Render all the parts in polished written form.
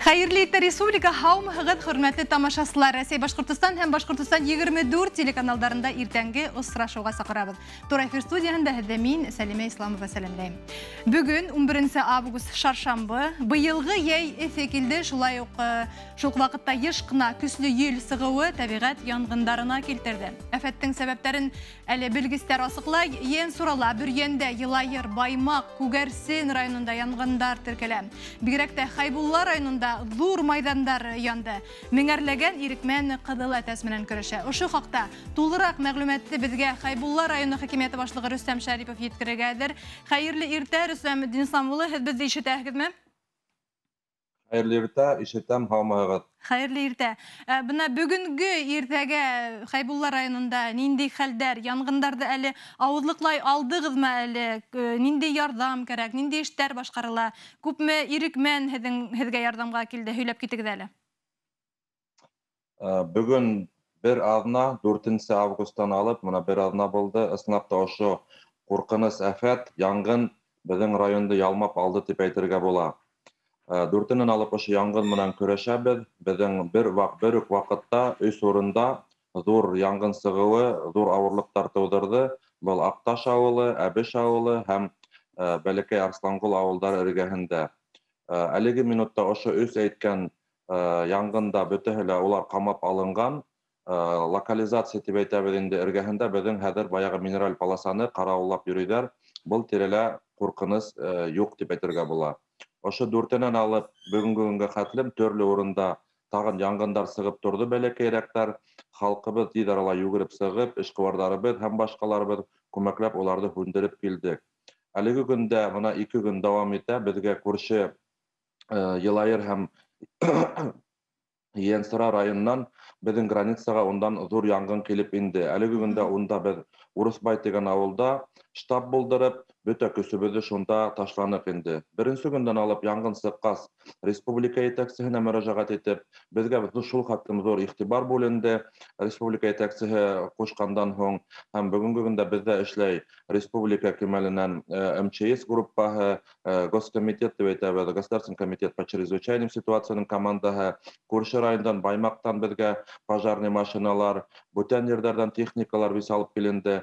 Хәйерле иртә, республика! Һаумыһығыҙ, хөрмәтле тамашасылар! Рәсәй, Башҡортостан һәм Башҡортостан 24 телеканалдарында иртәнге осрашыуға саҡырабыҙ. Тура эфир студияһында һеҙҙе мин, Сәлимә Исламова, сәләмләйем. Бөгөн 11 август, шаршамбы. Быйылғы йәй эҫе килде, шулай уҡ шул уҡ ваҡытта йыш ҡына көслө ел сығыуы тәбиғәт янғындарына килтерҙе. Афәттең сәбәптәрен әле белгестәр асыҡлай. Ейәнсурала, Бөрйәндә, Йылайыр, Баймаҡ, Күгәрсен районында янғындар теркәлә. Бигерәк тә Хәйбулла районында ҙур майҙандар янды. Меңәрләгән ирекмән ҡыҙыл әтәс менән көрәшә. Ошо хаҡта тулыраҡ мәғлүмәтте беҙгә Хәйбулла районы хакимиәте башлығы Рөстәм Шәрипов еткерергә әҙер. Хәйерле иртә, Рөстәм Динислам улы, һеҙ беҙҙе ишетәһегеҙме? Хәйерле иртә, ишетәм, һаумыһығыҙ. Хәйерле иртә. Бына бөгөнгө иртәгә Хәйбулла районында ниндәй хәлдәр, янғындарҙы әле ауыҙлыҡлай алдығыҙмы әле, ниндәй ярҙам кәрәк, ниндәй эштәр башҡарыла, күпме ирекмән һеҙгә ярҙамға килде, һөйләп китегеҙ әле. Бөгөн бер аҙна, 4 августтан алып, бына бер аҙна булды, ысынлап та ошо ҡурҡыныс афәт, янғын беҙҙең районды ялмап алды тип әйтергә була. Дүртенән алып ошо яңғын менән көрәшәбеҙ. Беҙҙең бер үк ваҡытта өс урында ҙур яңғын сығыуы ҙур ауырлыҡтар тыуҙырҙы. Был Аҡташ ауылы, Әбеш ауылы һәм Бәләкәй Арсланғол ауылдары эргәһендә. Әлеге минутта ошо өс әйткән яңғында бөтәһе лә улар ҡамап алынған. Локализация тип әйтәбеҙ инде, эргәһендә беҙҙең хәҙер баяғы минераль полосаны ҡарауыллап йөрөйҙәр. Был тирәлә ҡурҡыныс юҡ тип әйтергә була. Ошо дүртенән алып бөгөнгө көнгә хәтлем төрлө урында тағын яңғындар сығып торҙо, бәләкәйерәктәр. Халҡыбыҙ тиҙ арала йүгереп сығып, эшҡыуарҙарыбыҙ һәм башҡаларыбыҙ күмәкләп уларҙы һүндереп килдек. Әлеге көндә бына 2 көн дауам итә, беҙгә күрше Йылайыр һәм Ейәнсура районынан беҙҙең границаға ундан ҙур яңғын килеп инде. Әлеге көндә унда беҙ Урыҫбай тигән ауылда штаб булдырып, бөтә көсөбөҙҙө шунда ташланыҡ инде. Беренсе көндән алып яңғын сыҡҡас, республика етәксеһенә мөрәжәғәт итеп, беҙгә шул хәтлем ҙур иғтибар бүленде. Республика етәксеһе ҡушҡандан һуң һәм бөгөнгө көндә беҙҙә эшләй республика кимәленән МЧС группаһы, Госкомитет тип әйтәбеҙ, Государственный комитет по чрезвычайным ситуациям командаһы, күрше райондан, Баймаҡтан беҙгә пожарный машиналар, бүтән ерҙәрҙән техникалар бис алып киленде,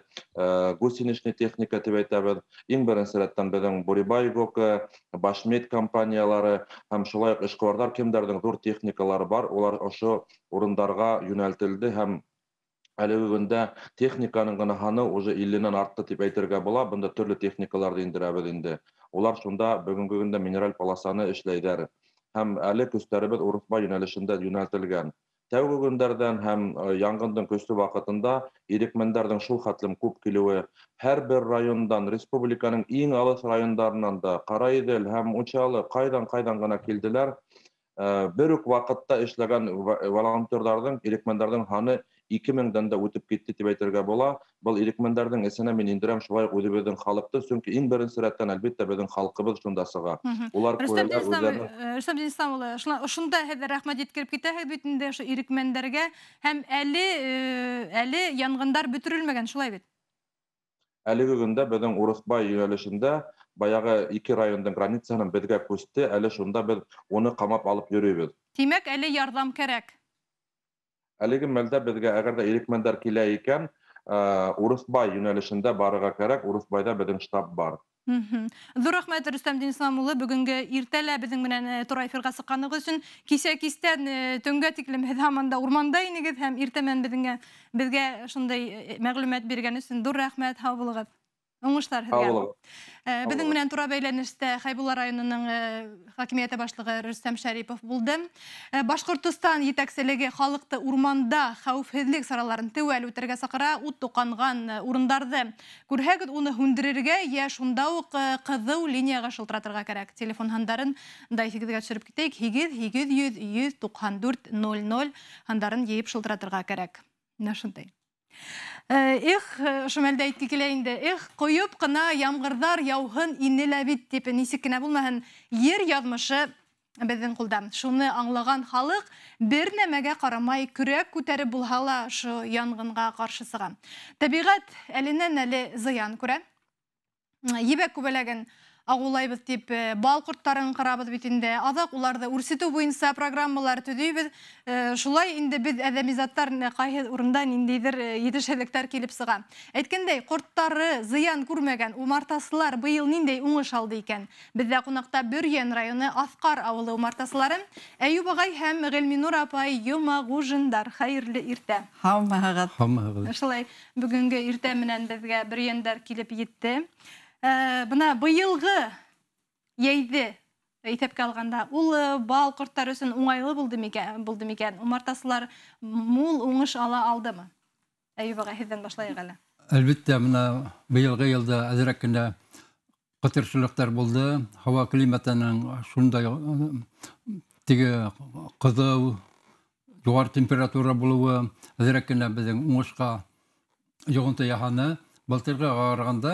гусеничный техника тип әйтәбеҙ. Иң беренсе рәттән беҙҙең Бурибай ГОКы, Башмет компаниялары һәм шулай уҡ эшҡыуарҙар, кемдәрҙең ҙур техникалары бар, улар ошо урындарға йүнәлтелде һәм әлеге көндә техниканың ғына һаны уже 50-нән артты тип әйтергә була. Бында төрлө техникаларҙы индерәбеҙ инде. Улар шунда бөгөнгө көндә минераль полосаны эшләйҙәр. Һәм әле көстәребеҙ Урыҫбай йүнәлешендә йүнәлтелгән. Тәүге көндәрҙән һәм яңғындың көслө ваҡытында ирекмәндәрҙең шул хәтлем күп килеүе, һәр бер райондан, республиканың иң алыҫ райондарынан да, Ҡараиҙел һәм Учалы, ҡайҙан-ҡайҙан ғына килделәр. Бер үк ваҡытта эшләгән волонтерҙарҙың, ирекмәндәрҙең һаны 2000-дән дә үтеп китте тип әйтергә була. Был ирекмәндәрҙең эсенә мин индерәм шулай уҡ үҙебеҙҙең халыҡты, сөнки иң беренсе рәттән, әлбиттә, беҙҙең халҡыбыҙ шунда сыға. Улар күрәләр үҙҙәренең Рөстәм Динислам улы, ошонда һеҙ рәхмәт еткереп китәһегеҙ бит инде ошо ирекмәндәргә, һәм әле янғындар бөтөрөлмәгән, шулай бит? Әлеге көндә беҙҙең Урыҫбай йүнәлешендә баяғы 2 райондың границаһынан беҙгә күсте, әле шунда беҙ уны ҡамап алып йөрөйбөҙ. Тимәк, әле ярҙам кәрәк. Әлеге мәлдә беҙгә әгәр ҙә ирекмәндәр килә икән, Урыҫбай йүнәлешендә барырға кәрәк, Урыҫбайҙа беҙҙең штаб бар. Ҙур рәхмәт, Рөстәм Динислам улы, бөгөнгө иртәлә беҙҙең менән тура эфирға сыҡҡанығыҙ өсөн. Кисә кистән төнгә тиклем һеҙ һаман да урманда инегеҙ һәм иртә менән беҙгә шундай мәғлүмәт биргән өсөн ҙур рәхмәт, һау булығыҙ. Уңыштар һеҙгә. Һау булығыҙ. Беҙҙең менән тура бәйләнештә Хәйбулла районының хакимиәте башлығы Рөстәм Шәрипов булды. Башҡортостан етәкселеге халыҡты урманда хәүефһеҙлек сараларын теүәл үтергә саҡыра. Ут тоҡанған урындарҙы күрһәгеҙ, уны һүндерергә йә шунда уҡ ҡыҙыу линияға шылтыратырға кәрәк. Телефон һандарын да иҫегеҙгә төшөрөп китәйек. Һигеҙ, һигеҙ йөҙ, йөҙ туҡһан дүрт, ноль ноль һандарын йыйып шылтыратырға кәрәк. Менә шундай. Эх, ошо мәлдә әйтке килә инде. Эх, ҡойоп ҡына ямғырҙар яуһын ине лә бит тип, нисек кенә булмаһын, ер яҙмышы беҙҙең ҡулда. Шуны аңлаған халыҡ бер нәмәгә ҡарамай көрәк күтәреп булһа ла ошо янғынға ҡаршы сыға. Тәбиғәт әленән әле зыян күрә. Ебәк күбәләген Ағулайбыҙ тип бал ҡорттарын ҡырабыҙ бит инде. Аҙаҡ уларҙы үрсетеү буйынса программалар төҙөйбөҙ. Шулай инде беҙ әҙәми заттар ҡайһы урында ниндәйҙер етешһеҙлектәр килеп сыға. Әйткәндәй, ҡорттары зыян күрмәгән умартасылар быйыл ниндәй уңыш алды икән? Беҙҙә ҡунаҡта Бөрйән районы Аҫҡар ауылы умартасылары Әйүп ағай һәм Ғилминур апай Йомағужиндар. Хәйерле иртә. Һаумыһығыҙ. Һаумыһығыҙ. Шулай бөгөнгө иртә менән беҙгә бөрйәндәр килеп етте. Бына быйылғы йәйҙе иҫәпкә алғанда, ул бал ҡорттары өсөн уңайлы булды микән? Умартасылар мул уңыш ала алдымы? Әйүп ағай, һеҙҙән башлайыҡ әле. Әлбиттә, бына быйылғы йылда әҙерәк кенә ҡытыршылыҡтар булды. Һауа климатының шундай теге ҡыҙыу, юғары температура булыуы әҙерәк кенә беҙҙең уңышҡа йоғонто яһаны. Былтырға ҡарағанда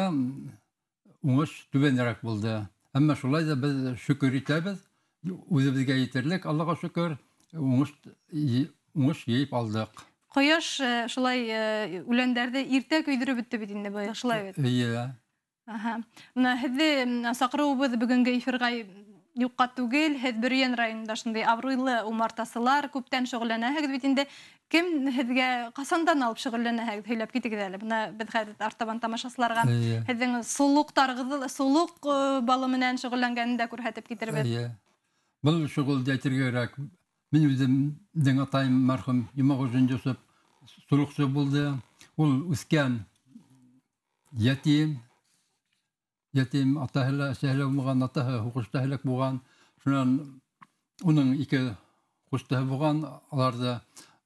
уңыш түбәнерәк булды. Әммә шулай ҙа беҙ шөкөр итәбеҙ, үҙебеҙгә етерлек, Аллаға шөкөр, уңыш йыйып алдыҡ. Ҡояш шулай үләндәрҙе иртә көйҙөрөп бөттө бит инде быйыл, шулай бит? Эйе. Бына һеҙҙе саҡырыуыбыҙ бөгөнгө эфирға юҡҡа түгел. Һеҙ Бөрйән районында шундай абруйлы умартасылар, күптән шөғөлләнәһегеҙ бит инде. Кем һеҙгә ҡасандан алып шөғөлләнәһегеҙ, һөйләп китегеҙ әле. Бына беҙ хәҙер артабан тамашасыларға һеҙҙең солоҡтарығыҙ, солоҡ балы менән шөғөлләнгәнен дә күрһәтеп китербеҙ. Был шөғөлдө әйтергә кәрәк. Мин үҙемдең атайым мәрхүм Йомағужин Йосоп солоҡсы булды. Ул үҫкән ятим, атаһы ла, әсәһе лә булмаған, атаһы һуғышта һәләк булған. Шунан уның ике ҡустыһы булған, аларҙы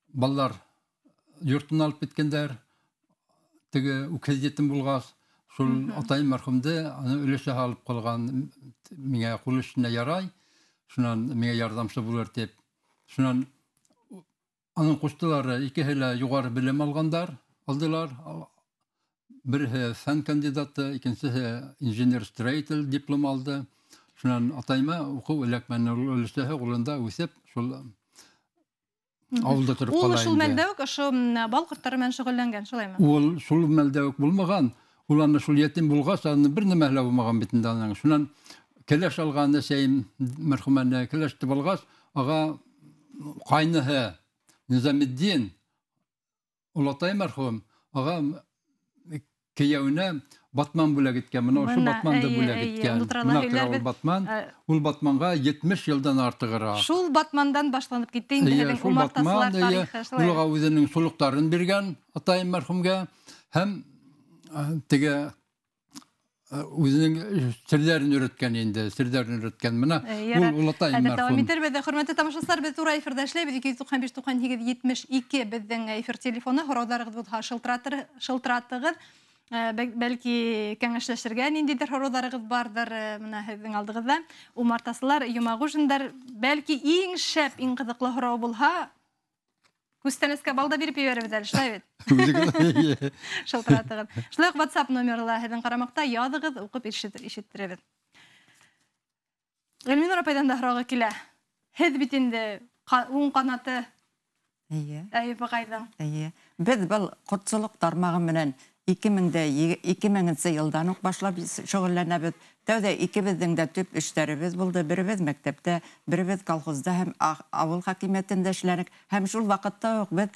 балалар йортона алып киткәндәр. Теге үкһеҙ етем булғас, шул атайым мәрхүмде аны өлөшә алып ҡалған, миңә ҡул эшенә ярай, шунан миңә ярҙамсы булыр тип. Шунан аның ҡустылары икеһе лә юғары белем алғандар, алдылар. Береһе фән кандидаты, икенсеһе инженер-строитель диплом алды. Шунан атайыма уҡыу эләкмәне, ул өлөшәһе ҡулында үҫеп, шул ауылда тороп ҡала. Ул шул мәлдә үк ошо бал ҡорттары менән шөғөлләнгән, шулаймы? Ул шул мәлдә үк булмаған. Ул аны шул ятим булғас, аны бер нәмәһе лә булмаған бит инде аның. Шунан кәләш алған әсәйем мәрхүмәне кәләш итеп алғас, аға ҡайныһы Низаметдин, олатай мәрхүм, аға кейәүенә батман бүләк иткән. Бына ошо батманды бүләк иткән. Бына тора ул батман. Ул батманға 70 йылдан артығыраҡ. Шул батмандан башланып китте инде һеҙҙең умартасылар тарихы, шулай. Улға үҙенең солоҡтарын биргән атайым мәрхүмгә һәм теге үҙенең серҙәрен өйрәткән инде, серҙәрен өйрәткән. Бына ул олатайым мәрхүм. Дауам итербеҙ, хөрмәтле тамашасылар, беҙ тура эфирҙа эшләйбеҙ. 295 98 72 беҙҙең эфир телефоны. Һорауҙарығыҙ булһа шылтыратығыҙ. Бәлки кәңәшләшергә ниндәйҙер һорауҙарығыҙ барҙыр, бына һеҙҙең алдығыҙҙа. Умартасылар Йомағужиндар, бәлки иң шәп, иң ҡыҙыҡлы һорау булһа, күстәнәскә бал да биреп ебәрәбеҙ әле, шулай бит? Шылтыратығыҙ. Шулай уҡ WhatsApp номеры ла һеҙҙең ҡарамаҡта, яҙығыҙ, уҡып ишеттерәбеҙ. Ғилминур апайҙан да һорауға килә. Һеҙ бит инде уң ҡанаты Әйүп ағайҙың. Эйе. Беҙ был ҡортсолоҡ тармағы менән 2000 йылдан уҡ башлап шөғөлләнәбеҙ. Тәүҙә икебеҙҙең дә төп эштәребеҙ булды. Беребеҙ мәктәптә, беребеҙ колхозда һәм ауыл хакимиәтендә эшләнек. Һәм шул ваҡытта уҡ беҙ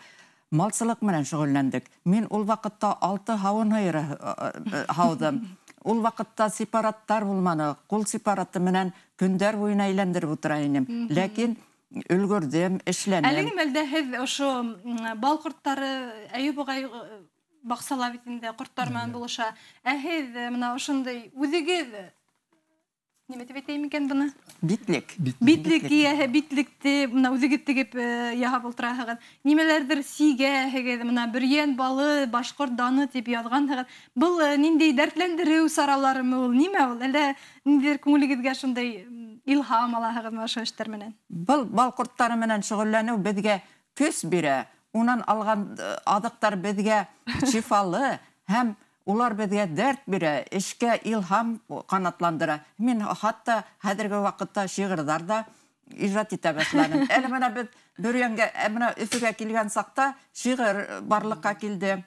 малсылыҡ менән шөғөлләндек. Мин ул ваҡытта 6 һауын һыйыры һауҙым. Ул ваҡытта сепараттар булманы. Ҡул сепараты менән көндәр буйына әйләндереп ултыра инем. Ләкин өлгөрҙөм, эшләнем. Әлеге мәлдә һеҙ ошо бал ҡорттары Әйүп ағай баҡсала бит инде, ҡорттар менән булыша. Ә һеҙ бына ошондай үҙегеҙ нимә тип әйтәйем икән быны? Битлек. Битлек кейәһе, битлекте бына үҙегеҙ тегеп яһап ултыраһығыҙ. Нимәләрҙер сигәһегеҙ, бына Бөрйән балы, башҡорт даны тип яҙғанһығыҙ. Был ниндәй дәртләндереү сараларымы ул? Нимә ул? Әллә ниндәйҙер күңелегеҙгә шундай илһам алаһығыҙмы ошо эштәр менән? Был бал ҡорттары менән шөғөлләнеү беҙгә көс бирә. Унан алған аҙыҡтар беҙгә шифалы һәм улар беҙгә дәрт бирә, эшкә илһам ҡанатландыра. Мин хатта хәҙерге ваҡытта шиғырҙар ҙа ижад итә башланым. Әле бына беҙ Бөрйәнгә, бына Өфөгә килгән саҡта шиғыр барлыҡҡа килде.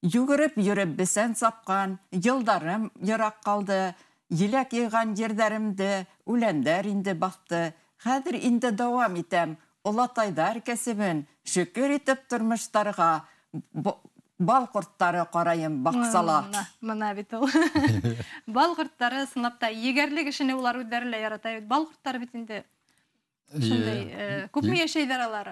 Йүгереп йөрөп бесән сапҡан, йылдарым йыраҡ ҡалды. Еләк йыйған ерҙәремде үләндәр инде баҫты. Хәҙер инде дауам итәм олатайҙар кәсебен, шөкөр итеп тормоштарға, бал ҡорттары ҡарайым баҡсала. Мына бит ул. Бал ҡорттары ысынлап та егәрле кешене улар үҙҙәре лә ярата бит. Бал ҡорттары бит инде шундай күпме йәшәйҙәр алар?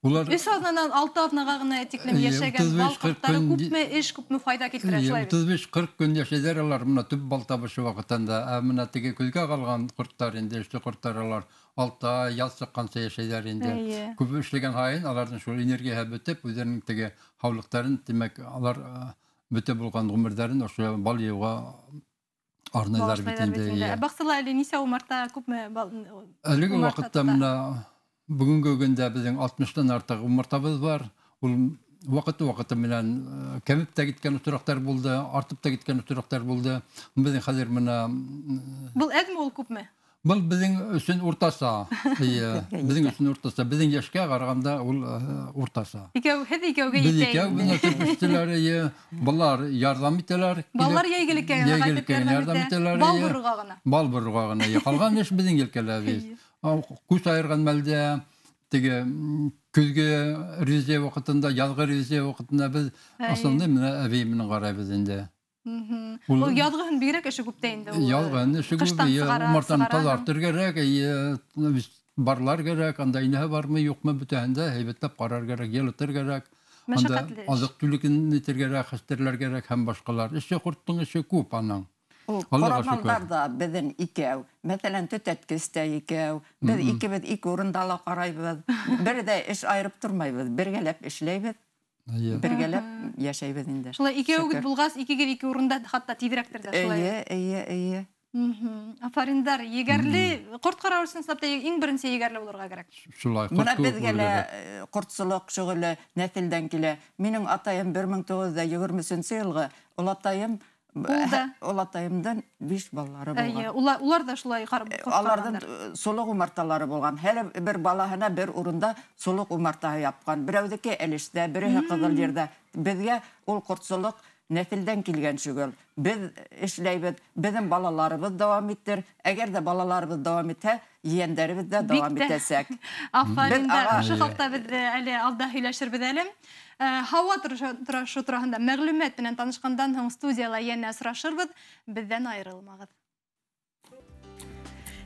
3 аҙнанан 6 аҙнаға ғына тиклем йәшәгән бал ҡорттары күпме эш, күпме файҙа килтерә, шулай бит? 35-40 көн йәшәйҙәр алар, мына төп бал табышы ваҡытында. Ә мына теге көҙгә ҡалған ҡорттар инде, эшле ҡорттар алар 6 ай, яҙ сыҡҡанса йәшәйҙәр инде. Күп эшләгән һайын аларҙың шул энергияһы бөтөп, үҙҙәренең теге һаулыҡтарын, тимәк, алар бөтә булған ғүмерҙәрен ошо бал йыйыуға арнайҙар бит инде. Баҡсала әле нисә умарта, күпме бал? Әлеге ваҡытта мына бөгөнгө көндә беҙҙең 60-тан артыҡ умартабыҙ бар. Ул ваҡыты-ваҡыты менән кәмеп тә киткән осраҡтар булды, артып та киткән осраҡтар булды. Беҙҙең хәҙер мына Был әҙме ул, күпме? Был беҙҙең өсөн уртаса. Беҙҙең өсөн уртаса. Беҙҙең йәшкә ҡарағанда ул уртаса. Икәү, һеҙ икәүгә Беҙ икәү, бына төп эшселәр, балалар ярҙам итәләр. Балалар йәйгелеккә генә ҡайтып ярҙам итәләр. Бал борорға ғына. Бал борорға ғына. Ҡалған эш беҙҙең елкәлә бит. Күс айырған мәлдә, теге көҙгө ревизия ваҡытында, яҙғы ревизия ваҡытында беҙ основной менә әбей менән ҡарайбыҙ инде. Ул яҙғыһын бигерәк эше күп тә инде. Яҙғыһын эше күп, умартаны таҙартыр кәрәк, барлар кәрәк, анда инәһе бармы, юҡмы, бөтәһен дә һәйбәтләп ҡарар кәрәк, йылытыр кәрәк. Анда аҙыҡ-түлеген итер кәрәк, хәстәрләр кәрәк һәм башҡалар. Эше ҡорттоң эше күп аның. Ҡорамалдар ҙа беҙҙең икәү. Мәҫәлән, төтәткес тә икәү. Беҙ икебеҙ ике урында ла ҡарайбыҙ. Бер ҙә эш айырып тормайбыҙ, бергәләп эшләйбеҙ. Бергәләп йәшәйбеҙ инде. Шулай икәүегеҙ булғас, икегеҙ ике урында хатта тиҙерәктер ҙә шулай. Эйе, эйе, эйе. Афариндар, егәрле ҡорт ҡарау өсөн ысынлап та иң беренсе егәрле булырға кәрәк. Шулай, Мына беҙгә лә ҡортсолоҡ шөғөлө нәҫелдән килә. Минең атайым 1923 йылғы, олатайым Олатайымдан 5 балалары булған. Эйе, улар да шулай ҡорт Аларҙың солоҡ умарталары булған. Һәр бер балаһына бер урында солоҡ умартаһы япҡан. Берәүҙеке Әлештә, береһе Ҡыҙыл Ерҙә. Беҙгә ул ҡортсолоҡ нәҫелдән килгән шөғөл. Беҙ эшләйбеҙ, беҙҙең балаларыбыҙ дауам итер. Әгәр ҙә балаларыбыҙ дауам итһә, ейәндәребеҙ ҙә дауам итәсәк. Афариндар, ошо хаҡта беҙ әле алда һөйләшербеҙ әле. Һауа торышы тураһында мәғлүмәт менән танышҡандан һуң студияла йәнә осрашырбыҙ, беҙҙән айырылмағыҙ.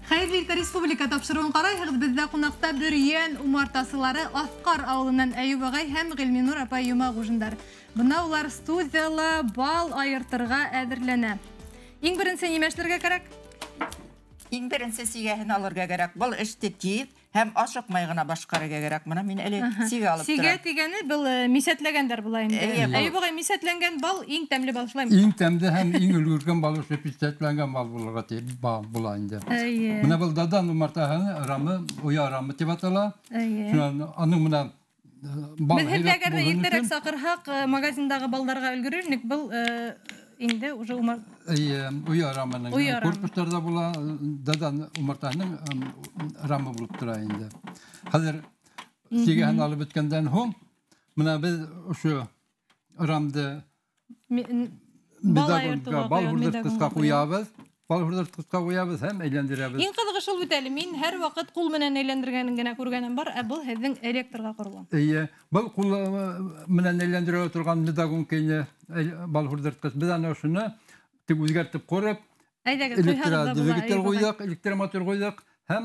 Хәйерле иртә, республика тапшырыуын ҡарайһығыҙ. Беҙҙә ҡунаҡта Бөрйән умартасылары Аҫҡар ауылынан Әйүп ағай һәм Ғилминур апай Йомағужиндар. Бына улар студияла бал айыртырға әҙерләнә. Иң беренсе нимә эшләргә кәрәк? Иң беренсе сигәһен алырға кәрәк. Был эште тиҙ һәм ашыҡмай ғына башҡарырға кәрәк. Мына мин әле сигә алып Сигә торам. тигәне был мисәтләгәндәр була инде. Әйүп ағай, мисәтләнгән бал иң тәмле бал, шулаймы? Иң тәмле һәм иң өлгөргән бал ошо мисәтләнгән бал булырға тейеш, була инде. Мына был дадан умартаһы рамы, оя рамы тип атала. Шунан аның мына бал Беҙ һеҙгә һәйбәт әгәр ҙә булһын иртәрәк өсөн. саҡырһаҡ, магазиндағы балдарға өлгөрөр инек. Был инде уже умар Эйе, оя рамының Оя рамы. корпустарҙа була, дадан умартаһының рамы булып тора инде. Хәҙер сигәһен алып бөткәндән һуң, бына беҙ ошо рамды Бал айыртыуға бал ҡуябыҙ, һурҙыртҡысҡа медагонға ҡуябыҙ. Бал һурҙыртҡысҡа ҡуябыҙ һәм әйләндерәбеҙ. Иң ҡыҙығы шул бит әле, мин һәр ваҡыт ҡул менән әйләндергәнен генә күргәнем бар, ә был һеҙҙең электрға ҡоролған. Эйе, был ҡул менән әйләндерә торған медагонкайны, бал һурҙыртҡыс. Беҙ аны ошоно тик үҙгәртеп ҡороп, Әйҙәгеҙ, ҡуйһағыҙ да була, электр Әйүп ағай. ҡуйҙыҡ, электромотор ҡуйҙыҡ һәм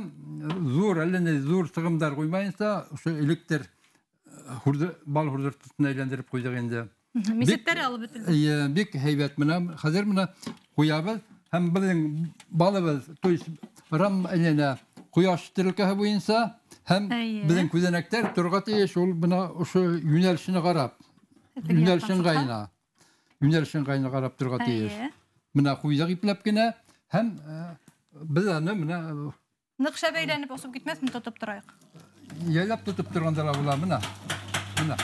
ҙур, әллә ни ҙур сығымдар ҡуймайынса, ошо электр бал һурҙыртҡысын әйләндереп ҡуйҙыҡ инде. Мисәттәре алып бөтөлдө. Эйе, бик һәйбәт. Мына хәҙер мына ҡуябыҙ һәм беҙҙең балыбыҙ, то есть рам әйләнә ҡояш стрелкаһы буйынса һәм беҙҙең күҙәнәктәр торға тейеш, ул бына ошо йүнәлешенә ҡарап, Теге яҡтан сыҡҡан. йүнәлешен ҡайына ҡарап торға тейеш. Мына ҡуйҙыҡ ипләп кенә һәм беҙ аны мына Ныҡ шәп әйләнеп осоп китмәҫме, тотоп торайыҡ. Яйлап тотоп торғанда ла була, мына. Мына.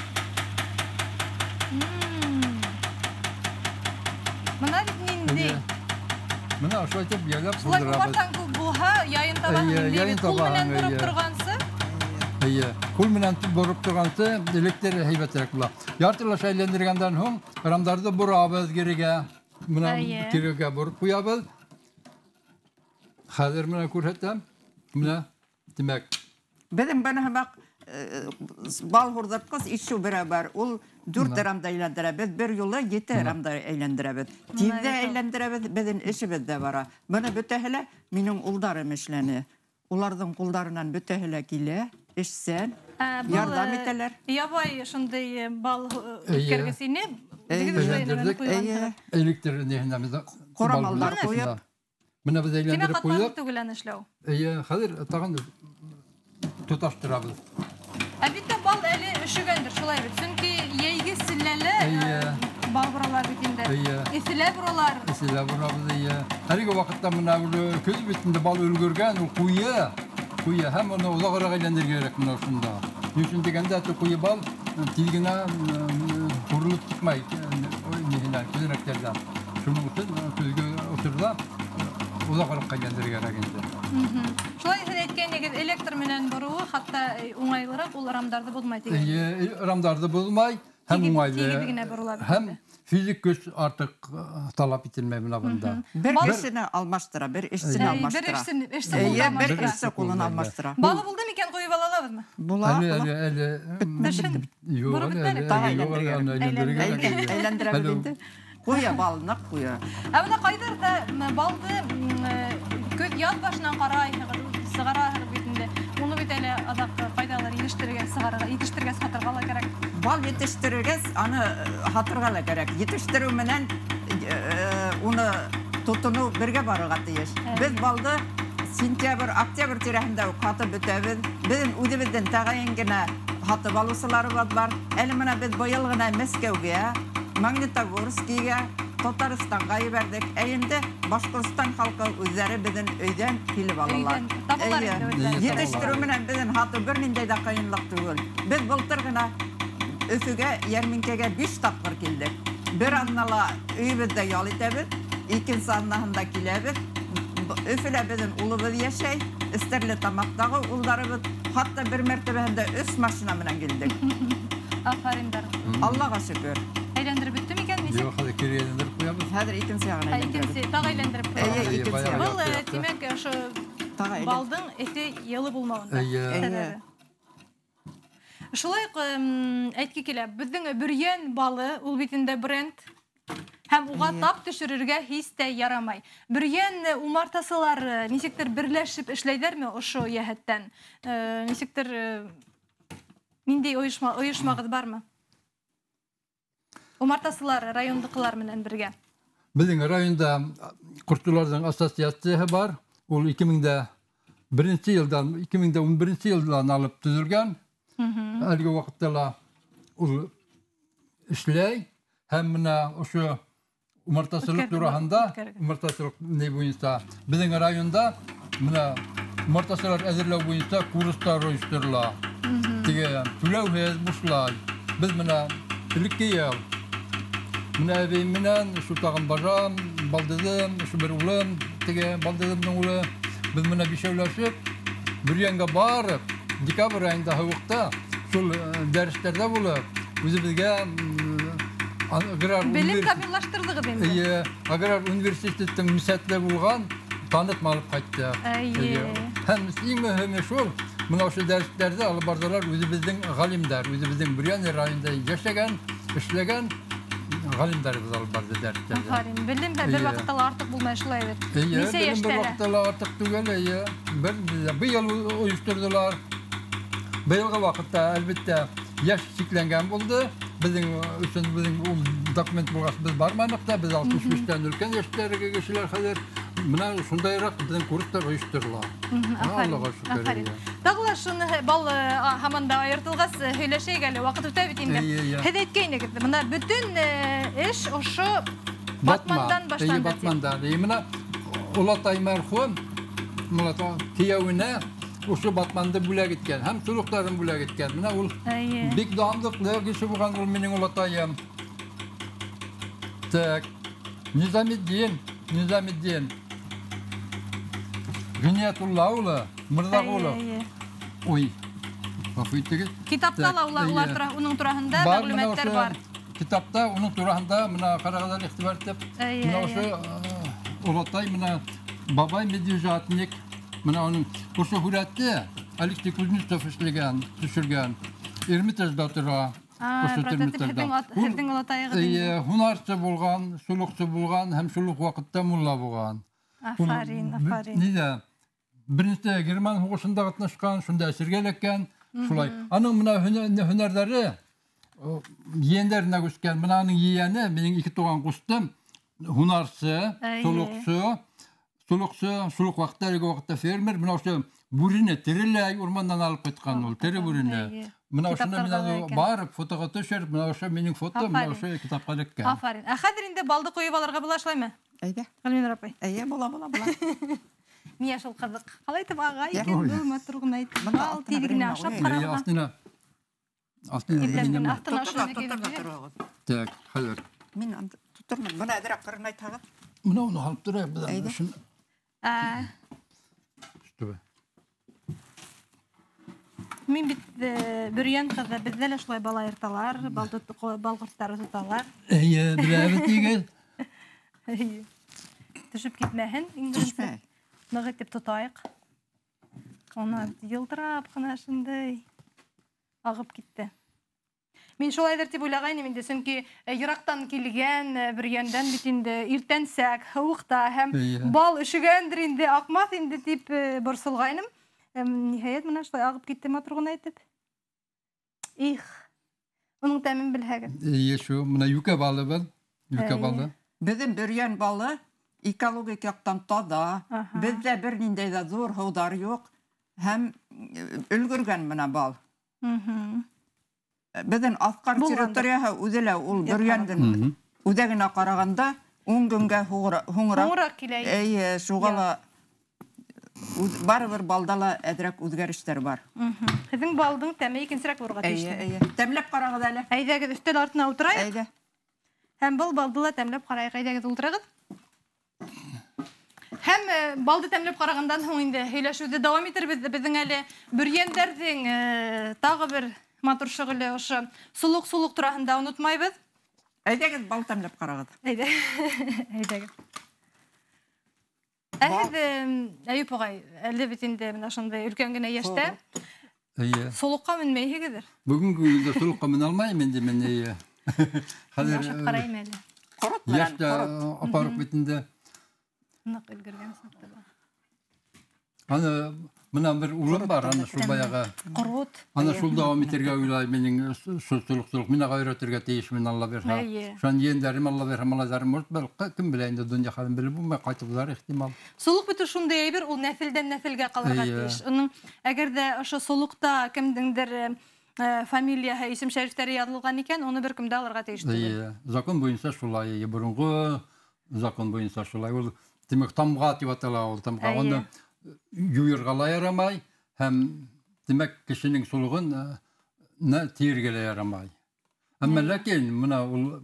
Мына бит ниндәй. Мына ошолай итеп яйлап Шулай булдырабыҙ. умартаң күп булһа, яйын табаһың Эйе, инде яйын бит. Ҡул менән табаһың, бороп эйе. торғансы. Эйе, ҡул менән бороп торғансы электр һәйбәтерәк була. Яртылаш әйләндергәндән һуң рамдарҙы борабыҙ кирегә. Мына кирегә бороп ҡуябыҙ. Хәҙер менә күрһәтәм. Менә, тимәк. Беҙҙең бына һымаҡ бал һурҙыртҡыс ишеү берә бар. Ул 4 рамда әйләндерәбеҙ, бер юлы 7 рамда әйләндерәбеҙ. Тиҙ ҙә әйләндерәбеҙ, беҙҙең эшебеҙ ҙә бара. Быны бөтәһе лә минең улдарым эшләне. Уларҙың ҡулдарынан бөтәһе лә килә, эшсән, ярҙам итәләр. Ябай шундай бал үткәргес ине. Электр нехенә ҡорамалдар ҡуйып. Бына беҙ әйләндереп ҡуйҙыҡ. Түгел эшләү. Эйе, хәҙер тағын тоташтырабыҙ. Әлбиттә, бал әле өшөгәндер, шулай бит. Сөнки йәйге селләле бал боралар бит инде. Эҫелә боралар. Эҫелә борабыҙ, эйе. Әлеге ваҡытта бына көҙ бит инде бал өлгөргән, ул ҡуйы. Ҡуйы һәм уны оҙағыраҡ әйләндерергә кәрәк бына ошонда. Ни өсөн тигәндә, ҡуйы бал тиҙ генә һурылып сыҡмай күҙәнәктәрҙән. Шуның өсөн көҙгө осорҙа оҙағыраҡ әйләндерергә кәрәк инде. Шулай һеҙ әйткәнегеҙ, электр менән бороуы хатта уңайлыраҡ, ул рамдарҙы боҙмай тигән. Эйе, рамдарҙы боҙмай һәм уңайлы. Тигеҙ генә борола бит. Һәм физик көс артыҡ талап ителмәй бына бында. Бер кешене алмаштыра, бер эшсене алмаштыра. Бер эшсе Бер эшсе ҡулын алмаштыра. Балы булды микән, ҡойоп ала алабыҙмы? Була. Әле, әле. Юҡ, әле. Әйләндерәбеҙ инде. Ҡуя бал, ныҡ ҡуя. Ә бына ҡайҙарҙа балды көҙ яҙ башынан ҡарайһығыҙ, сығараһығыҙ бит инде. Уны бит әле аҙаҡ ҡайҙалыр етештерергә, сығарырға, етештерергә һатырға ла кәрәк. Бал етештерергәс, аны һатырға ла кәрәк. Етештереү менән уны тотоноу бергә барырға тейеш. Беҙ балды сентябрь, октябрь тирәһендә үк һатып бөтәбеҙ. Беҙҙең үҙебеҙҙең тәғәйен генә һатып алыусыларыбыҙ бар. Әле бына беҙ быйыл ғына Мәскәүгә, Магнитогорскийгә, Татарстанға ебәрҙек. Ә инде Башҡортостан халҡы үҙҙәре беҙҙең өйҙән килеп алалар. Етештереү менән беҙҙең һатыу бер ниндәй ҙә ҡыйынлыҡ түгел. Беҙ былтыр ғына Өфөгә, йәрминкәгә 5 тапҡыр килдек. Бер аҙнала өйөбөҙҙә ял итәбеҙ, икенсе аҙнаһында киләбеҙ. Өфөлә беҙҙең улыбыҙ йәшәй, Стәрлетамаҡтағы улдарыбыҙ. Хатта бер мәртәбәһендә 3 машина менән килдек. Афариндар. Аллаға шөкөр. Әйләндереп бөттө микән? Юҡ, хәҙер кире әйләндереп ҡуябыҙ. Хәҙер икенсе яғын әйләндерәбеҙ. Икенсе, тағы әйләндереп ҡуябыҙ. Эйе, икенсе яғын. Был, тимәк, ошо балдың эҫе йылы булмауында. Эйе. Шулай уҡ әйтке килә, беҙҙең Бөрйән балы, ул бит инде бренд. Һәм уға тап төшөрөргә һис тә ярамай. Бөрйән умартасылары нисектер берләшеп эшләйҙәрме ошо йәһәттән? Нисектер ниндәй ойошмағыҙ бармы? Умартасылар райондыҡылар менән бергә. Беҙҙең районда ҡортсоларҙың ассоциацияһы бар. Ул 2001 йылдан, 2011 йылдан алып төҙөлгән. Әлеге ваҡытта ла ул эшләй. Һәм бына ошо умартасылыҡ тураһында, умартасылыҡ ни буйынса беҙҙең районда бына умартасылар әҙерләү буйынса курстар ойошторола. Теге түләүһеҙ, бушлай. Беҙ бына элекке йыл менә әбейем менән ошо тағын бажам, балдыҙым, ошо бер улым, теге балдыҙымдың улы, беҙ менә бишәүләшеп Бөрйәнгә барып, декабрь айында һыуыҡта шул дәрестәрҙә булып, үҙебеҙгә аграр белем камиллаштырҙығыҙ инде. Эйе, аграр университеттың мисәтле булған танытма алып ҡайттыҡ. Эйе. Һәм иң мөһиме шул, бына ошо дәрестәрҙе алып барҙылар үҙебеҙҙең ғалимдар, үҙебеҙҙең Бөрйән районында йәшәгән, эшләгән ғалимдарыбыҙ алып барҙы дәрестәрҙе. Афарин. Белем дә бер ваҡытта ла артыҡ булмай шулай бит. Эйе, Нисә белем бер йәштә лә? ваҡытта ла артыҡ түгел, эйе. Бер быйыл ойошторҙолар. Быйылғы ваҡытта, әлбиттә, йәш сикләнгән булды. Беҙҙең өсөн беҙҙең ул документ булғас беҙ барманыҡ та, беҙ 65-тән өлкән йәштәге кешеләр хәҙер. Бына шундайыраҡ беҙҙең курстар ойошторола. Аллаға шөкөр. Афарин. Тағы ла шуны бал һаман да айыртылғас һөйләшәйек әле, ваҡыт үтә бит инде. Һеҙ әйткәйнегеҙ, бына бөтөн эш ошо батмандан башланды. Эйе, батмандан. Эйе, бына олатай мәрхүм, кейәүенә ошо батманды бүләк иткән һәм сулыҡтарын бүләк иткән. Бына ул бик данлыҡлы кеше булған ул минең олатайым. Так, Низаметдин, Низаметдин Ғиниәтулла улы, Мырҙағулов. Ой, ғәфү итегеҙ. Китапта ла улар уның тураһында мәғлүмәттәр бар. Китапта уның тураһында бына ҡарағыҙ әле, иғтибар итеп. Бына ошо олатай бына Бабай медвежатник. Мына уның ошо һүрәтте Алексей Кузнецов эшләгән, төшөргән. Эрмитажда тора. Һеҙҙең олатайығыҙ инде. Һунарсы булған, сулыҡсы булған һәм шул уҡ ваҡытта мулла булған. Афарин, афарин. Ниҙә? Беренсе Герман һуғышында ҡатнашҡан, шунда әсиргә эләккән, шулай. Аның мына һөнәрҙәре ейәндәренә күскән. Мына аның ейәне, минең ике туған ҡустым, һунарсы, сулыҡсы, сулыҡсы, шул уҡ ваҡытта, әлеге ваҡытта фермер. Мына ошо бүрене тереләй урмандан алып ҡайтҡан ул, тере бүрене. Мына ошоно мин барып фотоға төшөрөп, мына ошо минең фото, мына ошо китапҡа эләккән. Афарин. Ә хәҙер инде балды ҡойоп алырға була шулаймы? Әйҙә. Ғилминур апай. Әйе, була, була, була. Миңә шул ҡыҙыҡ. Ҡалай итеп аға икән был матур ғына итеп. Бал тиҙ генә ашап ҡарарға. Астына. Астына. Астына шуны килеп. Так, хәҙер. Мин тотормон. Бына әҙерәк ҡырынайтһағыҙ. Мына уны алып торайыҡ, бына шуны. Штубы. Мин бит Бөрйән ҡыҙы, беҙҙә лә шулай бал айырталар, бал ҡорттары тоталар. Эйе, беләбеҙ тигеҙ. Эйе. Төшөп китмәһен, иң беренсе. Төшмәй. Ныҡ итеп тотайыҡ. Уны йылтырап ҡына шундай ағып китте. Мин шулайҙыр тип уйлағайным инде, сөнки йыраҡтан килгән Бөрйәндән бит инде иртәнсәк, һыуыҡта һәм бал өшөгәндер инде, аҡмаҫ инде тип борсолғайным. Ниһайәт, мына шулай ағып китте матур ғына итеп. Их, уның тәмен белһәгеҙ. Эйе, шул, мына йүкә балы был, йүкә балы. Беҙҙең Бөрйән балы экологик яҡтан таҙа, беҙҙә бер ниндәй ҙә ҙур һыуҙар юҡ һәм өлгөргән мына бал. Беҙҙең Аҫҡар территорияһы үҙе лә ул Бөрйәндең үҙәгенә ҡарағанда 10 көнгә һуңыраҡ. Һуңыраҡ килә. Эйе, шуға ла барыбер балда ла әҙерәк үҙгәрештәр бар. Һеҙҙең балдың тәме икенсерәк булырға тейеш. Эйе, эйе. Тәмләп ҡарағыҙ әле. Әйҙәгеҙ, өҫтәл артына ултырайыҡ. Әйҙә. Һәм был балды ла тәмләп ҡарайыҡ. Әйҙәгеҙ, ултырығыҙ. Һәм балды тәмләп ҡарағандан һуң инде һөйләшеүҙе дауам итербеҙ. Беҙҙең әле Бөрйәндәрҙең тағы бер матур шөғөлө ошо сулыҡ-сулыҡ тураһында онотмайбыҙ. Әйҙәгеҙ, бал тәмләп ҡарағыҙ. Әйҙә. Әйҙәгеҙ. Ә һеҙ, Әйүп ағай, әле бит инде мына шундай өлкән генә йәштә. Эйе. Сулыҡҡа менмәйһегеҙҙер? Бөгөнгө көндә сулыҡҡа менә алмайым инде мин, эйе. Хәҙер, Ашап ҡарайым әле. Ҡорот менән, йәштә ҡорот. апарып бит инде. Ныҡ өлгөргән саҡта бар. Аны мына бер улым бар, аны шул баяғы. Ҡорот. Аны шул дауам итергә уйлай, минең шул сулыҡ-сулыҡ мин ага өйрәтергә тейеш, мин Алла бирһә. Эйе. Шунан ейәндәрем Алла бирһә, малайҙарым может, бер кем белә инде донъя хәлен белеп булмай, ҡайтыуҙар ихтимал. Сулыҡ бит шундай әйбер, ул нәҫелдән нәҫелгә ҡалырға тейеш. Уның әгәр ҙә ошо сулыҡта кемдеңдер фамилияһы, исем-шәрифтәре яҙылған икән, уны бер кем дә алырға тейеш түгел. Эйе. Закон буйынса шулай, эйе, боронғо закон буйынса шулай. Ул, тимәк, тамға тип атала ул, тамға. Уны юйырға ла ярамай, һәм, тимәк, кешенең сулығын тейергә лә ярамай. Әммә ләкин мына ул,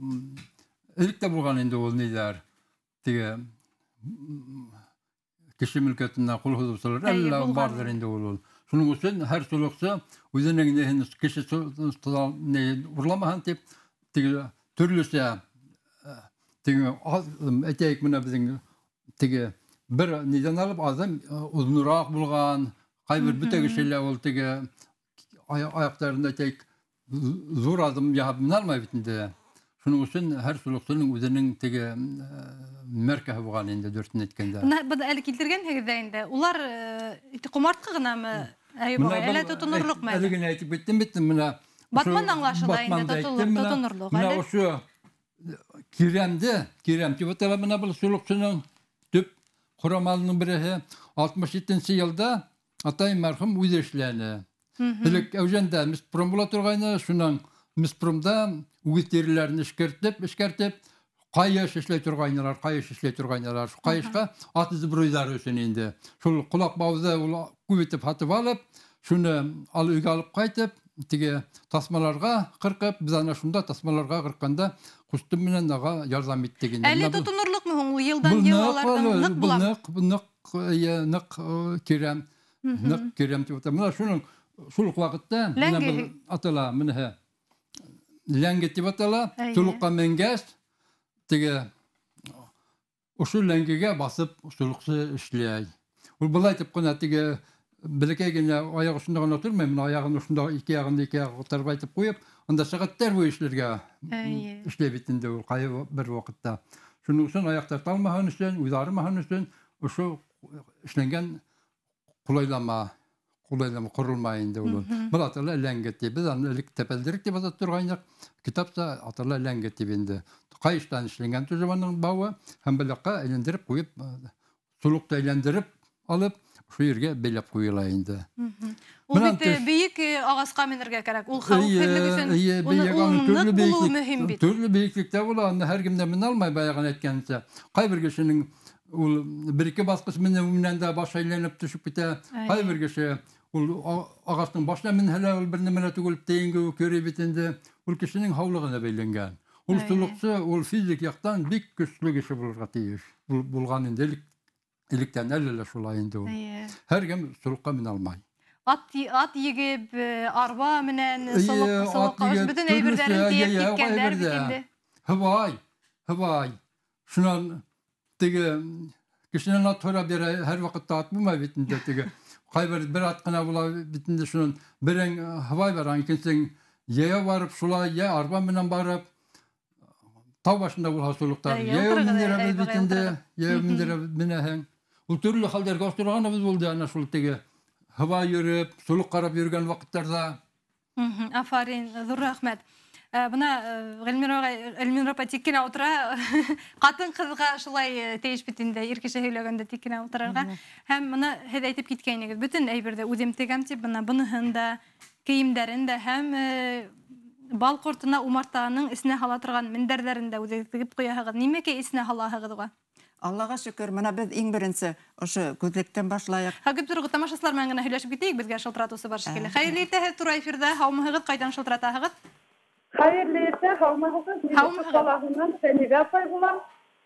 элек тә булған инде ул ниҙәр, теге, кеше мөлкәтенә ҡул һуҙыусылар әллә барҙыр инде ул. Шуның өсөн һәр сулыҡсы үҙенең неһен кеше урламаһын тип, теге төрлөсә, теге, әйтәйек, мына беҙҙең теге бер нидән алып аҙым оҙонораҡ булған, ҡайбер бөтә кеше лә ул теге аяҡтарында әйтәйек, ҙур аҙым яһап менә алмай бит инде. Шуның өсөн һәр сулыҡсының үҙенең теге мәркәһе булған инде, дөрөҫөн әйткәндә. Бына быны әле килтергәнһегеҙ ҙә инде. Улар ҡомартҡы ғынамы, Әйүп Мына ағай, был әллә тотонорлоҡмы әле? Әле генә әйтеп киттем бит, мына Батман ошо аңлашыла инде, батманды әйттем, мына тотонорлоҡ мына әле. ошо кирәмде, кирәм тип атала мына был сулыҡсының төп ҡорамалының береһе. Алтмыш етенсе йылда атайым мәрхүм үҙе эшләне. Элек Әүжәндә миспром була торғайны, шунан миспромда үгеҙ тиреләрен эшкәртеп, ҡайыш эшләй торғайнылар, ҡайыш эшләй торғайнылар. Шул ҡайышҡа ат сбруйҙары өсөн инде. Шул ҡолаҡ бауҙы ул күп итеп һатып алып, шуны өйгә алып ҡайтып, теге тасмаларға ҡырҡып, беҙ ана шунда тасмаларға ҡырҡҡанда ҡустым менән аға ярҙам иттек инде. Әле Мына был тотонорлоҡмы һуң ул йылдан Был йыл ныҡ аларҙың ул, ныҡ был була? ныҡ, был ныҡ, эйе, ныҡ кирәм, ныҡ кирәм тип атала. Мына шуның шул уҡ ваҡытта мына Ләңге. был атала, мыныһы ләңге тип атала. Эйе. Тулыҡҡа менгәс, теге Ошо ләңгегә басып солоҡсо эшләй. Ул былай итеп ҡына теге бәләкәй генә аяҡ осонда ғына тормай, мына аяғын ошонда ике яғын ике яғын тырбайтып ҡуйып, анда сәғәттәр буйы эшләргә эшләй бит инде ул ҡайһы бер ваҡытта. Шуның өсөн аяҡтар талмаһын өсөн, үҙе арымаһын өсөн ошо эшләнгән ҡулайлама ҡоролма инде ул. Был атала ләңге тип. Беҙ аны элек тәпәлдерек тип атап торғайныҡ. Китапта атала ләңге тип инде. Ҡайыштан эшләнгән төжөмәнең бауы һәм был яҡҡа әйләндереп ҡуйып, солоҡта әйләндереп алып, ошо ергә бәйләп ҡуйыла инде. Ул бит бейек ағасҡа менергә кәрәк. Ул хәүефһеҙлек өсөн ныҡ булыуы мөһим бит. Төрлө бейеклектә була, аны һәр кем дә менә алмай, баяғы әйткәнсә. Ҡайбер кешенең ул бер-ике баҫҡыс менән дә баш әйләнеп төшөп китә. Ҡайбер кеше ул ағастың башына менһә лә ул бер нәмә лә түгел, тейен кеүек йөрөй бит инде. Ул кешенең һаулығына бәйләнгән. Ул солоҡсо, ул физик яҡтан бик көслө кеше булырға тейеш. Булған инде электән әле лә шулай инде ул. Һәр кем солоҡҡа менә алмай. Ат егеп, арба менән солоҡҡа бөтөн әйберҙәрен тейәп киткәндәр бит инде. Һыбай, һыбай. Шунан теге кешенән ат һорап бирә, һәр ваҡытта ат булмай бит инде теге. Ҡайбер бер ат ҡына була бит инде, шунан берең һыбай бар, икенсең йәйәү барып шулай, йә арба менән барып тау башында булһа солоҡтар, йәйәү мендерәбеҙ бит инде, йәйәү мендерәбеҙ менәһең. Ул төрлө хәлдәргә осрағаныбыҙ булды, ана шул теге һыба йөрөп, солоҡ ҡарап йөрөгән ваҡыттарҙа. Афарин, ҙур рәхмәт. Бына Ғилминур апай тик кенә ултыра. Ҡатын-ҡыҙға шулай тейеш бит инде, ир кеше һөйләгәндә тик кенә ултырырға. Һәм бына һеҙ әйтеп киткәйнегеҙ, бөтөн әйберҙе үҙем тегәм тип, бына быныһын да, кейемдәрен дә һәм бал ҡортона умартаның эсенә һала торған мендәрҙәрен дә үҙегеҙ тегеп ҡуяһығыҙ. Нимәкәй эсенә һалаһығыҙ уға? Аллаға шөкөр, мына беҙ иң беренсе ошо күҙлектән башлайыҡ. Һәм торғо тамашасылар менән генә һөйләшеп китәйек, беҙгә шылтыратыусы бар шикелле. Хәйерле иртә, һеҙ тура эфирҙа, һаумыһығыҙ, ҡайҙан шылтыратаһығыҙ? Хәйерле иртә, һаумыһығыҙ. Мин ҡалаһынан Сәнибә апай булам.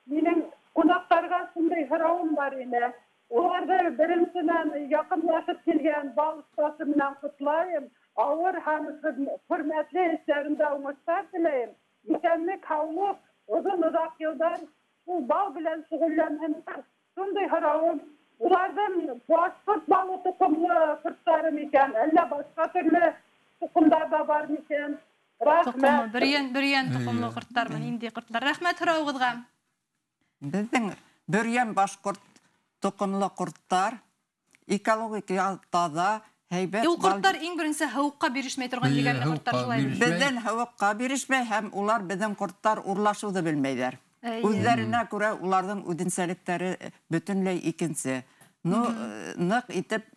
Минең ҡунаҡтарға шундай һорауым бар ине. Уларҙы беренсенән яҡынлашып килгән бал оҫтасы менән ҡотлайым. Ауыр һәм хөрмәтле эштәрендә уңыштар теләйем. Иҫәнлек, һаулыҡ, оҙон-оҙаҡ йылдар ул бал белән шөғөлләнһендәр. Шундай һорауым, уларҙың башҡорт балы тоҡомло ҡорттары микән, әллә башҡа төрлө тоҡомдар ҙа бар микән? Рәхмәт. Бөрйән тоҡомло ҡорттармы, ниндәй ҡорттар? Рәхмәт һорауығыҙға. Беҙҙең бөрйән башҡорт тоҡомло ҡорттар экологик таҙа, һәйбәт. Ул ҡорттар иң беренсе һыуыҡҡа бирешмәй торған егәрле ҡорттар шулай. Беҙҙән һыуыҡҡа бирешмәй һәм улар беҙҙең ҡорттар урлашыуҙы белмәйҙәр. Үҙҙәренә күрә уларҙың үҙенсәлектәре бөтөнләй икенсе. Ну, ныҡ итеп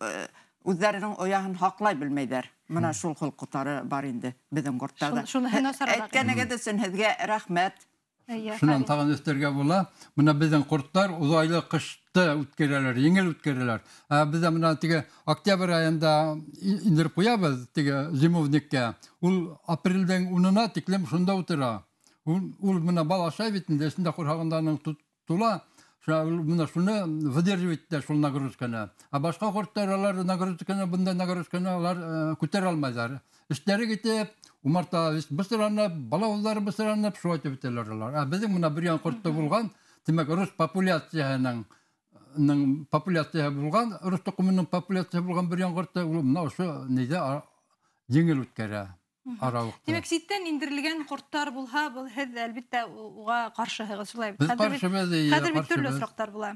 үҙҙәренең ояһын һаҡлай белмәйҙәр. Мына шул холҡоттары бар инде беҙҙең ҡорттарҙа. Әйткәнегеҙ өсөн һеҙгә рәхмәт. Шунан тағын өҫтәргә була. Мына беҙҙең ҡорттар оҙайлы ҡышты үткәрәләр, еңел үткәрәләр. Беҙ мына теге октябрь айында индереп ҡуябыҙ теге зимовниккә. Ул апрелдең 10-на тиклем шунда ултыра. Ул мына бал ашай бит инде, эсендә ҡорһағында аның тула. Мына шуны выдерживать итә шул нагрузканы. Ә башҡа ҡорттар алар нагрузканы, бындай нагрузканы алар күтәрә алмайҙар. Эштәре китеп, умарта бысыранып, балауыҙҙары бысыранып, шулай итеп бөтәләр алар. Ә беҙҙең мына бөрйән ҡорто булған, тимәк, рус популяцияһының популяцияһы булған, рус тоҡомоноң популяцияһы булған бөрйән ҡорто ул мына ошо ниҙә еңел үткәрә. Тимәк, ситтән индерелгән ҡорттар булһа, был һеҙ әлбиттә уға ҡаршыһығыҙ, шулай бит? Беҙ ҡаршыбыҙ, хәҙер бит төрлө осраҡтар була.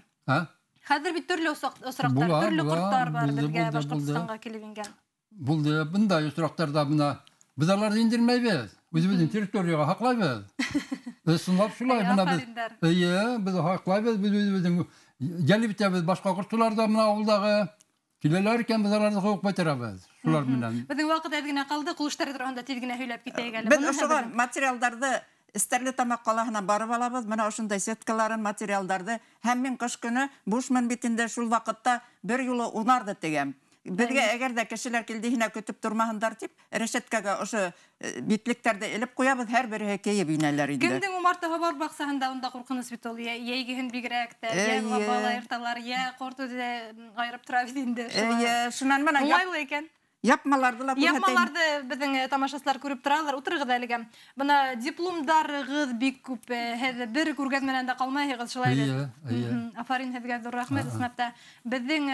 Хәҙер бит төрлө осраҡтар, төрлө ҡорттар бар беҙгә Башҡортостанға килеп ингән. Булды, бындай осраҡтарҙа бына беҙ аларҙы индермәйбеҙ, үҙебеҙҙең территорияға һаҡлайбыҙ. Беҙ ысынлап шулай, бына беҙ, эйе, беҙ һаҡлайбыҙ, беҙ үҙебеҙҙең йәлеп итәбеҙ башҡа ҡортолар ҙа бына ауылдағы киләләр икән, беҙ аларҙы ҡыуып ҡайтарабыҙ шулар менән. Беҙҙең ваҡыт әҙ генә ҡалды, ҡул эштәре тураһында тиҙ генә һөйләп китәйек әле. Беҙ ошоға материалдарҙы Стәрлетамаҡ ҡалаһына барып алабыҙ, бына ошондай сеткаларын, материалдарҙы. Һәм мин ҡыш көнө бушмын бит инде, шул ваҡытта бер юлы унарҙы тегәм. Беҙгә әгәр ҙә кешеләр килде, һинә көтөп тормаһындар тип, рәшәткәгә ошо битлектәрҙе элеп ҡуябыҙ, һәр береһе кейеп инәләр инде. Кемдең умартаһы бар баҡсаһында, унда ҡурҡыныс бит ул, йәйгеһен бигерәк тә, йә бала айырталар, йә ҡорт үҙе айырып тора бит инде. Эйе, шунан бына уңайлы икән. Япмаларҙы ла күрһәтәйем. Япмаларҙы беҙҙең тамашасылар күреп торалар. Ултырығыҙ әлегә. Бына дипломдарығыҙ бик күп. Һеҙ бер күргәҙмәнән дә ҡалмайһығыҙ, шулай бит? Эйе. Афарин һеҙгә, ҙур рәхмәт. Ысынлап та беҙҙең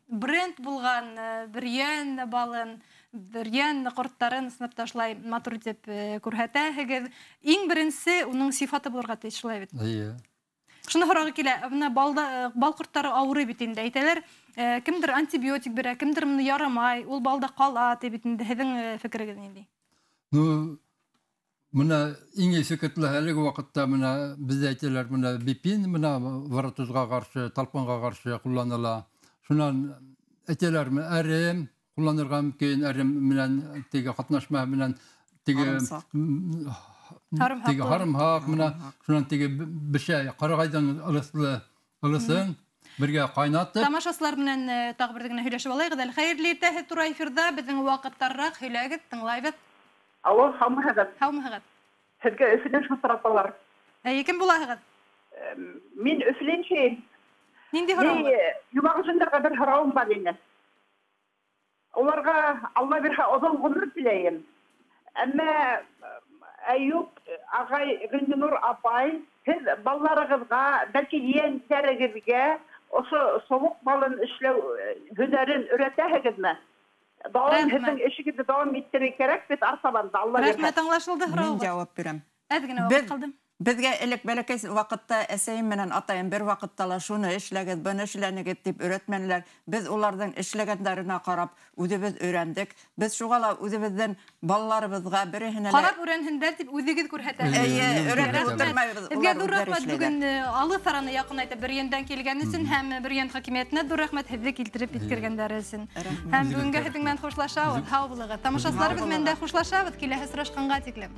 бренд булған бөрйән балын, бөрйән ҡорттарын ысынлап та шулай матур итеп күрһәтәһегеҙ. Иң беренсе уның сифаты булырға тейеш, шулай бит? Эйе. Шуны һорағы килә, бына бал ҡорттары ауырый бит инде, әйтәләр, кемдер антибиотик бирә, кемдер моны ярамай, ул балда ҡала тип бит инде. Һеҙҙең фекерегеҙ ниндәй? Ну, бына иң эффектлы әлеге ваҡытта бына беҙҙә әйтәләр, бына бипин, бына варатузға ҡаршы, талпанға ҡаршы ҡулланыла. Шунан әйтәләр, әрем ҡулланырға мөмкин, әрем менән теге ҡатнашма менән теге теге һарымһаҡ, бына шунан теге бешә ҡарағайҙың ылыҫын бергә ҡайнатып. Тамашасылар менән тағы бер генә һөйләшеп алайыҡ әле. Хәйерле иртә, һеҙ тура эфирҙа, беҙҙең ваҡыттарыраҡ һөйләгеҙ, тыңлайбыҙ. Алло, һаумыһығыҙ. Һаумыһығыҙ. Һеҙгә Өфөнән шылтыраталар. Әйе, кем булаһығыҙ? Мин Өфөлән шәй. Ниндәй һорау? Йомағыжындарға бер һорауым бар ине. Уларға Алла бирһә оҙон ғүмер теләйем. Әммә Әйүп ағай, Ғилминур апай, һеҙ балаларығыҙға, бәлки ейәндәрегеҙгә ошо солоҡ балын эшләү һөнәрен өйрәтәһегеҙме? Дауам, һеҙҙең эшегеҙҙе дауам иттерергә кәрәк бит артабан да, Алла бирһә. Рәхмәт, аңлашылды һорауығыҙ. Мин яуап бирәм. Әҙ генә ваҡыт ҡалды. Беҙгә элек бәләкәй ваҡытта әсәйем менән атайым бер ваҡытта ла шуны эшләгеҙ, быны эшләнегеҙ тип өйрәтмәнеләр. Беҙ уларҙың эшләгәндәренә ҡарап үҙебеҙ өйрәндек. Беҙ шуға ла үҙебеҙҙең балаларыбыҙға береһенә лә Ҡарап өйрәнһендәр тип үҙегеҙ күрһәтәһегеҙ. Эйе, өйрәнеп ултырмайбыҙ, Һеҙгә улар ҙур үҙҙәре рәхмәт. эшләйҙәр. Бөгөн алыҫ араны яҡынайтып Бөрйәндән килгән өсөн һәм Бөрйән хакимиәтенә ҙур рәхмәт һеҙҙе килтереп еткергәндәре өсөн. Һәм бөгөнгә һеҙҙең менән хушлашабыҙ. Һау булығыҙ. Тамашасыларыбыҙ менән дә хушлашабыҙ. Киләһе осрашҡанға тиклем.